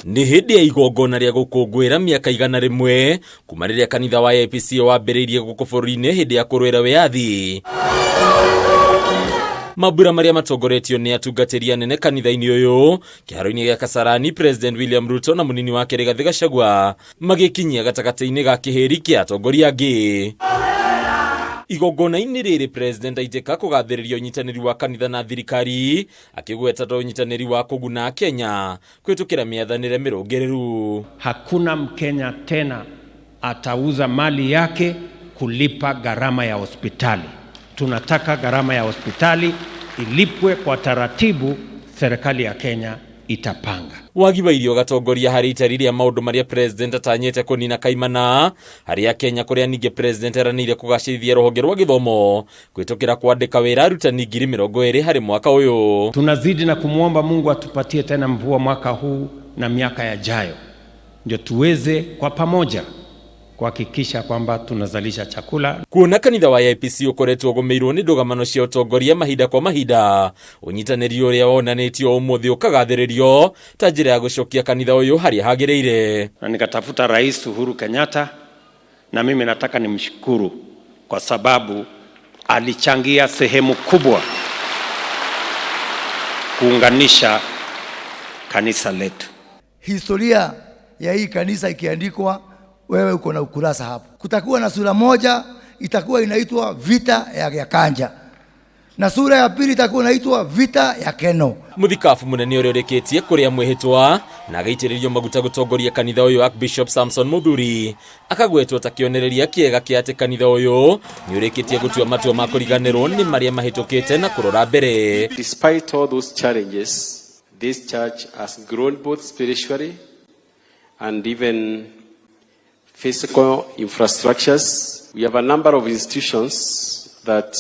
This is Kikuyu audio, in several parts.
Nĩ hĩndĩ ya igongona rĩa gũkũngũĩra mĩaka 100 kuma rĩrĩa kanitha wa APC wambĩrĩirie gũkũ bũrũri-inĩ hĩndĩ ya kũrũĩra wĩyathi. Mambura marĩa matongoretio nĩ atungatĩri anene kanitha-inĩ ũyũ kĩharo-inĩ gĩa Kasarani, President William Ruto na mũnini wake Rigathĩ Gachagua magĩkinyia gatagatĩ-inĩ ga kĩhĩri kĩa atongoria angĩ. Igongona-inĩ rĩrĩ President aitĩka kũgathĩrĩria ũnyitanĩri wa kanitha na thirikari, akĩgweta ta ũnyitanĩri wa kũguna Kenya kũhĩtũkĩra mĩathanĩre mĩrũngĩrĩru. Hakuna Mkenya tena atauza mali yake kulipa gharama ya hospitali. Tunataka gharama ya hospitali ilipwe kwa taratibu serikali ya Kenya itapanga. Wagi wa irio gatongoria harĩ itari rĩa maũndũ marĩa President atanyĩte kũnina kaimana harĩ Akenya, kũrĩa ningĩ President eranĩire kũgacĩrithia rũhonge rwa gĩthomo kũhĩtũkĩra kwandĩka wĩra arutani 20,000 harĩ mwaka ũyũ. Tunazidi na kumwomba Mungu atupatie tena mvua mwaka huu na miaka yajayo, ndio tuweze kwa pamoja kuhakikisha kwamba tunazalisha chakula. Kuona kanitha wa AIPC ũkoretwo ũgũmĩirwo nĩ ndũgamano cia ũtongoria mahinda kwa mahinda, ũnyitanĩri ũrĩa wonanĩtio ũmũthĩ ũkagathĩrĩrio ta njĩra ya gũcokia kanitha ũyũ harĩa hagĩrĩire. Na nikatafuta Rais Uhuru Kenyatta, na mimi nataka nimshukuru kwa sababu alichangia sehemu kubwa kuunganisha kanisa letu. Historia ya hii kanisa ikiandikwa, wewe uko na ukurasa hapo. Kutakuwa na sura moja itakuwa inaitwa Vita ya Gakanja, na sura ya pili itakuwa inaitwa Vita ya Keno. Mũthikabu mũnene ũrĩa ũrĩkĩtie kũrĩa mwĩhĩtwa na agaitĩrĩrio maguta gũtongoria kanitha ũyũ, Archbishop Samson Muthuri, akagwetwo ta kĩonereria kĩega kĩa atĩ kanitha ũyũ nĩ ũrĩkĩtie gũtua matua ma kũriganĩrwo nĩ marĩa mahĩtũkĩte na kũrora mbere. Despite all those challenges, this church has grown both spiritually and even physical infrastructures. We have a number of institutions that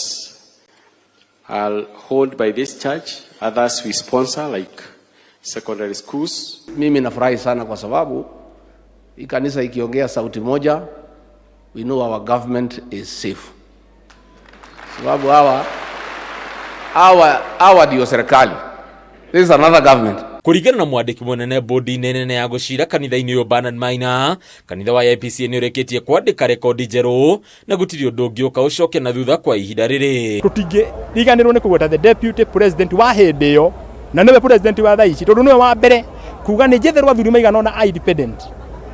are owned by this church, others we sponsor, like secondary schools. Mimi nafurahi sana kwa sababu hii kanisa ikiongea sauti moja, we know our government is safe. Sababu hawa ndio serikali. This is another government. Kũringana na mwandĩki mũnene bodi-inĩ nene ya gũcira kanitha-inĩ ũyũ Bernard Maina, kanitha wa AIPCA nĩ ũrĩkĩtie kwandĩka rekondi njerũ na gũtirĩ ũndũ ũngĩũka ũcoke na thutha kwa ihinda rĩrĩ. Tũtingĩriganĩrwo nĩ kũgweta the deputy president wa hĩndĩ ĩyo na nĩwe president wa thaa ici, tondũ nĩwe wa mbere kuga nĩ njetherwo athuri maigana ũna a independent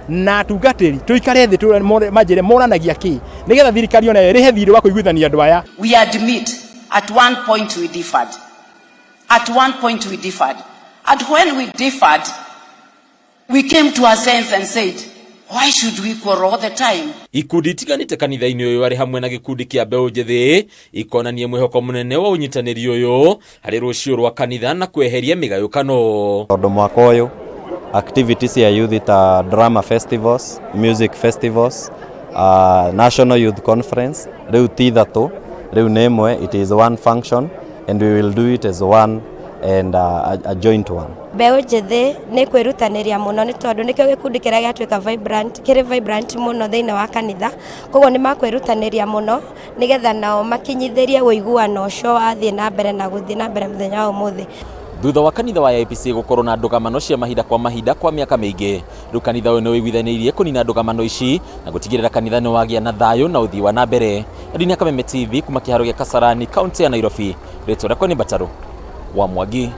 na atungatĩri tũikare thĩ manjĩre moranagia kĩ nĩgetha thirikari onayo ĩrĩhe thirĩ wa kũiguithania andũ aya. We admit at one point we differed. At one point we differed. And when we differed, we came to our sense and said, "Why should we quarrel all the time?" Ikundi itiganĩte kanitha-inĩ ũyũ arĩ hamwe na gĩkundi kĩa mbeũ njĩthĩ ikonania mwĩhoko mũnene wa ũnyitanĩri ũyũ harĩ rũciũ rwa kanitha na kweheria mĩgayũkano. Tondũ mwaka ũyũ activities cia youth ta drama festivals, music festivals, national youth conference rĩu ti ithatũ, rĩu nĩ ĩmwe. It is one function and we will do it as one and a joint one. Mbeũ njĩthĩ nĩ kwĩrutanĩria mũno nĩ tondũ nĩkĩo gĩkundi kĩrĩa gĩatuĩka vibrant, kĩrĩ vibrant mũno thĩinĩ wa kanitha. Koguo nĩ makwĩrutanĩria mũno nĩgetha nao makinyithĩrie ũiguano ũcio wathiĩ na mbere na gũthiĩ na mbere mũthenya wa ũmũthĩ. Thutha wa kanitha wa AIPCA gũkorwo na ndũgamano cia mahinda kwa mahinda kwa mĩaka mĩingĩ, rĩu kanitha ũyũ nĩ ũiguithanĩirie kũnina ndũgamano ici na gũtigĩrĩra kanitha nĩ wagĩa na thayũ na ũthii wa na mbere. Ndini Kameme TV kuma kĩharo gĩa Kasarani, kaunti ya Nairobi, rĩtwa rĩakwa nĩ Mbatarũ wa Mwangi.